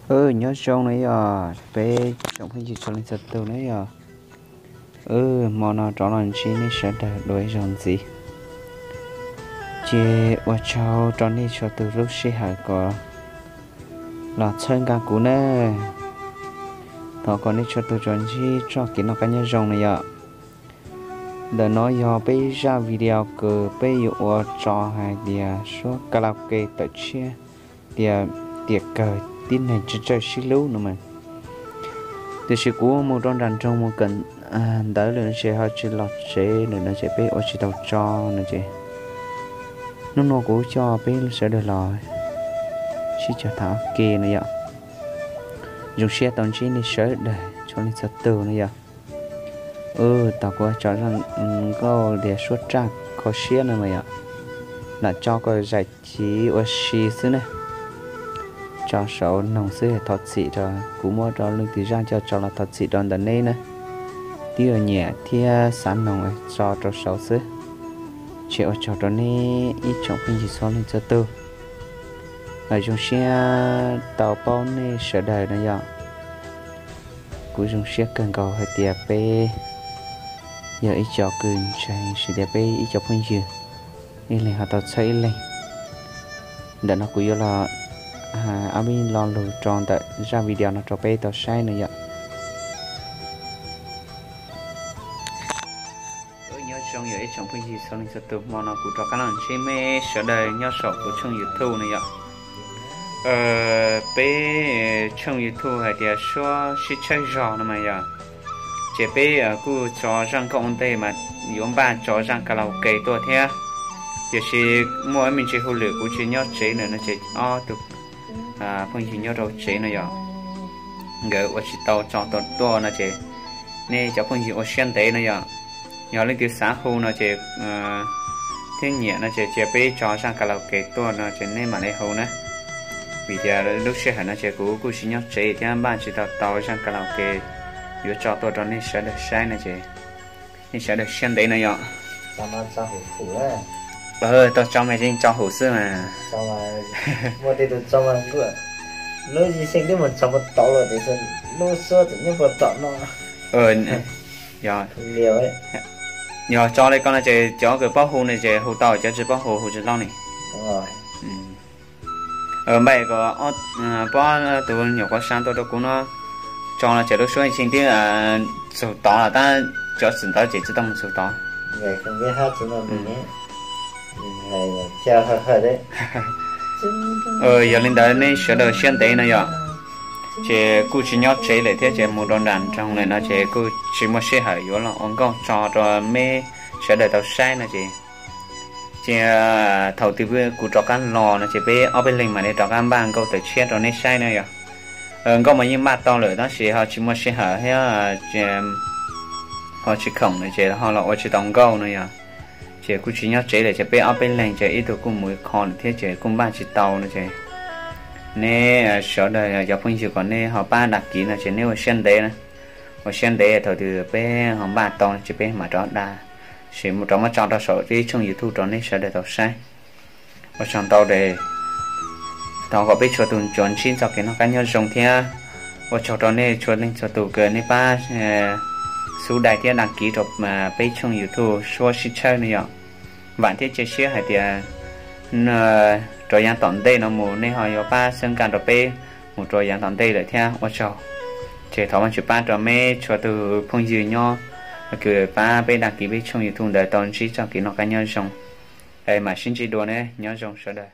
Nyob zoo na yog peb tsoom phooj ywg txhua leej txhua tus na yog, hmo no rov los ntsib nej sawv daws dua ib zaug ntxiv. Ces ua tsaug rau nej txhua tus lub sij hawm kom los txhawb nqa kuv na. Thov kom nej txhua tus tsuas ntsib txoj kev noj qab nyob zoo na yom. Ntawm no yog peb zaj video kws peb yuav ua tso hais tias suab karaoke tawm tshiab, tias tiam kawg tib neeg tsawg tsawg sib hlub no mas. Tiam sis kuv mus rau nram nroog mus kawm ntawv lawm no ces ho tsis los tsev lawm no ces peb ua tsis tau tso no ces hnub no kuv coj peb sawv daws los sib cog tham ua ke no yom. Zoo siab tau ntsib nej sawv daws txhua leej txhua tus no yom. Tau kuv tso zaj nkauj tias suab raj kho siab no mas yom, lam tso kom zais chiv ua si xwb na. Tso saud noog xwb, thov txim rau kuv muab rau leej twg zaj coj tso los thov txim rau ntawm neb na. Twb yuav nyiam thiab xav noog tso rau saud xwb. Ces ua tsaug rau neb ib tsoom phooj ywg txhua leej txhua tus. Zoo siab tau paub nej sawv daws no yom. Kuv zoo siab kawg nkaus hais tias peb yog ib co kws ntseeg, hais tias peb ib co phooj ywg ib leeg ho tau txhawb ib leeg. Ntawm no kuv yuav los ob peb lo lus rau ntawm zaj video no rau peb tau saib no yom. Nyob zoo yog ib tsoom phooj ywg txhua leej txhua tus, hmo no kuv rov qab los ntsib nej sawv daws nyob saum kuv tshooj YouTube no yom. Peb tshooj YouTube hais tias suab sib tshawb zog no mas yom. Ces peb kuj tso zaj nkauj ua ntej mas yuav npaj tso zaj karaoke tuaj thiab. Tiam sis muaj ib me ntsis hauj lwm kuv tsis nyob tsev lawm no ces ob tug phooj ywg nyob rau tsev no yom, nkawd ua tsis tau tso tau tuaj no ces nej cov phooj ywg ua siab ntev no yom. Yog leej twg xav hu no ces thiab nyiam no ces cia peb tso zaj karaoke tuaj no ces nej mam li hu na. Vim tias lub sij hawm no ces kuv kuj tsis nyob tsev thiab npaj tsis tau tau zaj karaoke yuav tso tuaj rau nej sawv daws saib no ces nej sawv daws siab ntev no yom. Tau tso mas yeej tso hum xwb mas. Lub xeeb twb mus txog puag tod lawm tiam sis lub suab tseem nyob puag tom no. Yog tso li ko no ces cov kws paub hu no ces hu tau, cov tsis paub hu hu tsis tau li. Npaj kom pob tus nyuam qhuav xa tuaj rau kuv no tso los ces lub suab yeej twb txug tod los tab cov txim ntawd ces tsis tau mus txug tod. Yog li ntawd nej sawv daws siab ntev no yom. Ces kuj tsis nyob tsev lawm thiab ces mus rau nram nroog lawm no ces kuj tsis muaj sij hawm yuav los ua nkauj tso rau meb sawv daws tau saib no ces, ces thaum twg kuv rov qab los no ces peb ob peb leeg mam li rov qab npaj nkauj tawm tshiab rau nej saib no yom. Nkauj mas yeej npaj tau lawm tab sis ho tsis muaj sij hawm thiab ho tsis khoom no ces ho los ua tsis tau nkauj no yom. Ces kuj tsis nyob tsev lawm ces peb ob peb leeg ces ib tug kuj mus kho lawm thiab ces kuj npaj tsis tau no ces neb sawv daws cov phooj ywg kom nej ho pab đăng ký no ces nej ua siab ntev na. Ua siab ntev thaum twg peb ho npaj tau no ces peb mam rov dag, sim rov muab tso rau saum peb tshooj YouTube rau nej sawv daws tau saib. Ua tsaug ntau es thov kom peb txhua tus tsuas ntsib txoj kev noj qab nyob zoo thiab ua tsaug rau nej txhua leej txhua tus kws nej pab subscribe thiab đăng ký rau peb tshooj YouTube Suab Sib Tshawb no yom. Vam thiab cia siab hais tias rau yav tom ntej no mus nej ho yuav pab xab nkas rau peb mus rau yav tom ntej lawm thiab ua tsaug. Ces thov Vajtswv pab rau meb txhua tus phooj ywg nyob kws pab peb đăng ký peb tshooj YouTube ntawd tau ntsib txoj kev noj qab nyob zoo. Es mam sib ntsib dua ne, nyob zoo sawv daws.